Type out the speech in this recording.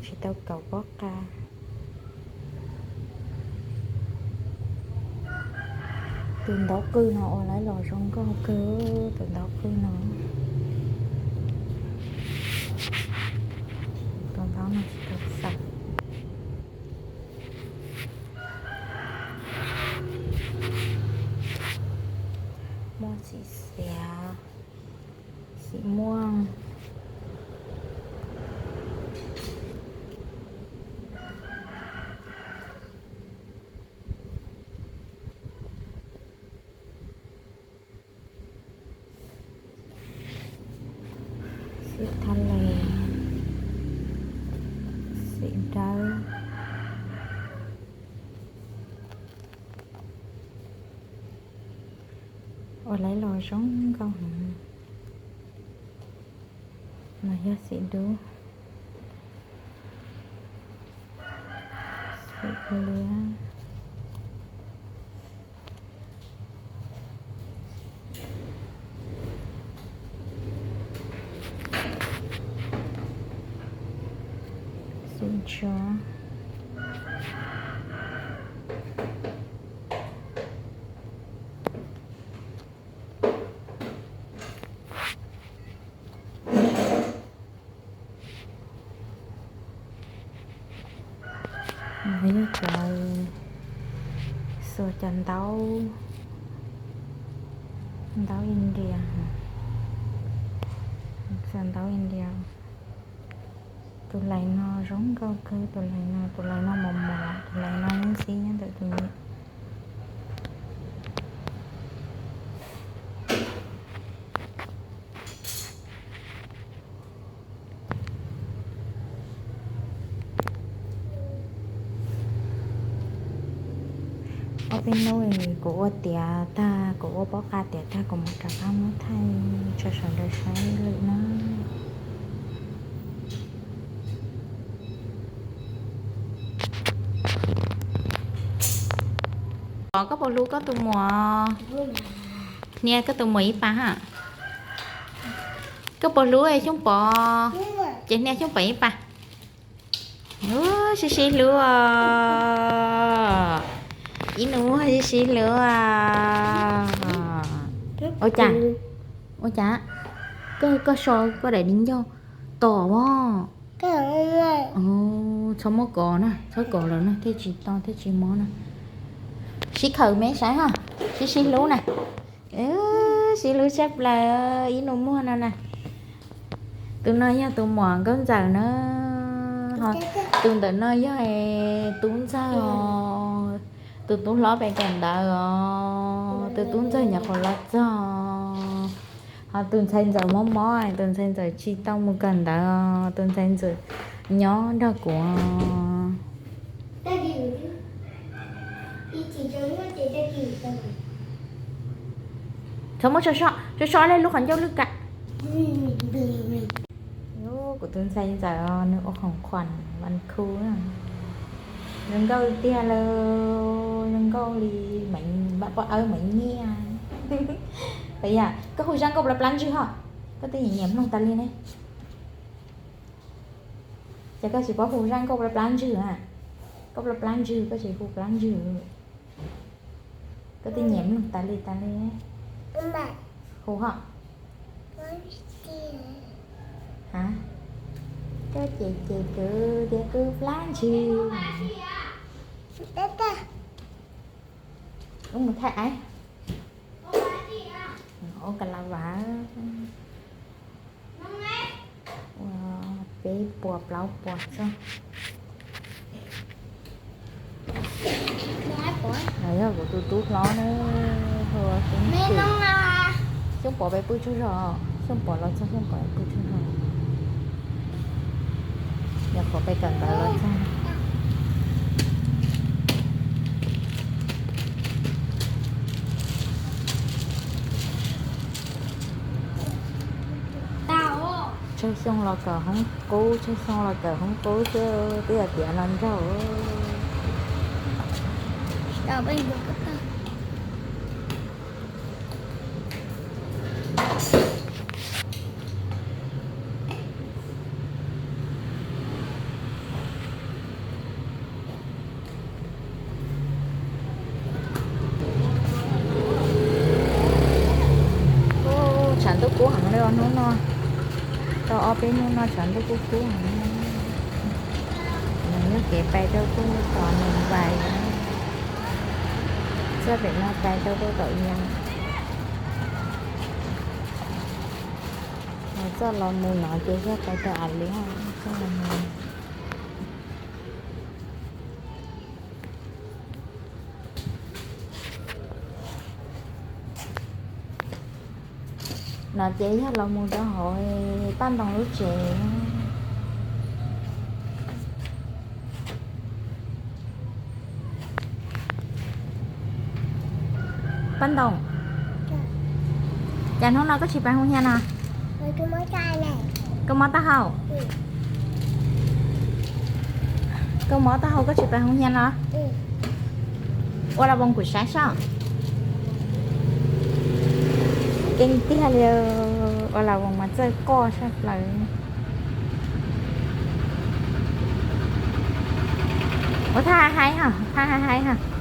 Tsis tau kaum pob qa. Tus ntaub qwj no ua lawv los zoo nkauj kawg, tus ntaub qwj no. Tus ntaub no tsis tau xaws. Muaj xim xiav, xim muaj. Xim thaj les, xim dawb. Ua lawv los zoo nkauj heev. No yog xim dub, xim liab, xim tsov. Yog cov, xuas cov ntaub, ntaub India, xuas ntaub India. Tus lais no zoo nkauj kawg, tus lais no, tus lais no mos mos, tus lais no yeej xib nyob ntawm tus nyiam. Ob peb hnub kuv ua tiav tag, kuv ua pob qa tiav tag kuv mam rov qab muab thaij tso sawv daws saib lwm na. Pov, koj puas hlub koj tus muam? Hnia koj tus muam ib pas ha. Koj puas hlub Xyooj Pov? Ces hnia Xyooj Pov ib pas. Ub, sib sib hlub os. Ib nus muag sib sib hlub os. Ua cas? Ua cas? Koj, koj so koj daim di ncauj tom os. Txhob muab kov na, txhob kov lawm na, thiaj tsis to thiaj tsis mob na. Sib khaws me saib ha, sib sib hlub na. Sib hlub tshaj plaws, ib nus muag no na. Tus no yog tus muam Nkauj Ntxawm na, ho tus ntawm no yog Tub Ntxawg os. Tus tub hlob pem kawm ntawv os, tus tub ntxawg nyuam qhuav los txog. Ho tus ntxhais ntxawm mob mob, tus ntxhais ntxawm tsis tau mus kawm ntawv, tus ntxhais ntxawm nyob nrog kuv. Txhob muab so so, so so lub qhov ncauj lwj kam. Kuv tus ntxhais ntxawm nws ua khoom khuam vas khu, zoo nkauj tiag lawm, zoo nkauj li poj awb Maiv Nyiaj. Yam koj hu zaj nkauj plab plab ntswg ho, koj twb nyiam nyiam mloog tas li ne. Ces koj tsis paub hu zaj nkauj plab plab ntswg a? Nkauj plab plab ntswg koj tsis hu plab ntswg. Koj twb nyiam mloog tas li tas li. Hu ho. Ha, koj ces ces kwv tias kwv plab ntswg. Wb mus thaij aib. Ua ka la vas. Ua peb puas plaub puas xwb. Yog kuv tus tub hlob na, hu ua Xyooj Pov. Xyooj Pov pem pw tsaug zog, Xyooj Pov los txog Xyooj Pov pem pw tsaug zog. Yog Pov pem kawm ntawv los txog. Tsawg xyoo los kawm hoob qub, tsawg xyoo los kawm hoob qub xwb, twb yog tiav no nraug. Peb hnub no tshav ntuj kub kub heev, nws yuav kev pais rau pem tom Nus Vais, txoj pem no pais rau pem tom Yas, txoj los mus no ces yog pais rau As Liab, txoj los mus. No ces yog los mus rau hauv Paj Ntoo lub tsev. Paj Ntoo, cas hnub no koj tsis pais hoo hias no? Koj mob taub hau? Koj mob taub hau koj tsis pais hoo hias no? Ua las voos kuv saib soj. Keej tiag li, ua las voos mas txawj koj saj plaws. Ua thaj hais hais, thaj hais hais.